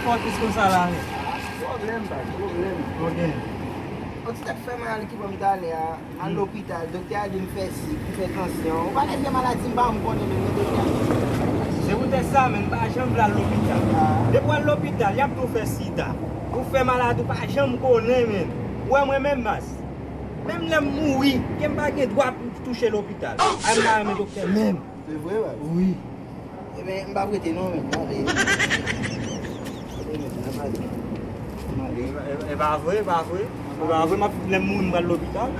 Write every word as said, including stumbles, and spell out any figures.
Fòtis konsa la, men. Pwoblèm, baz, pwoblèm. Ok. Yon ti tèt fè mal ki pran m talè a, al lopital, doktè a di m fè sik, m fè tansyon. Ou pa lè fè maladi m pa m konnen menm non doktè a. Se poutèt sa, men, m pa janm vle al lopital. Depi w al lopital, y ap di w fè sida. Ou fè maladi, ou pa janm konnen, men. Ou wè mwen menm, baz. Menm lè m mouri, ke m pa gen dwa pou touche lopital. Ay, m pa renmen doktè menm. Se vre, baz? Wi. Ebyen, m p ap rete non, men. M ale. M ale. E pa vre, e pa vre. E pa vre, m ap, lè m mouri, m pral lopital.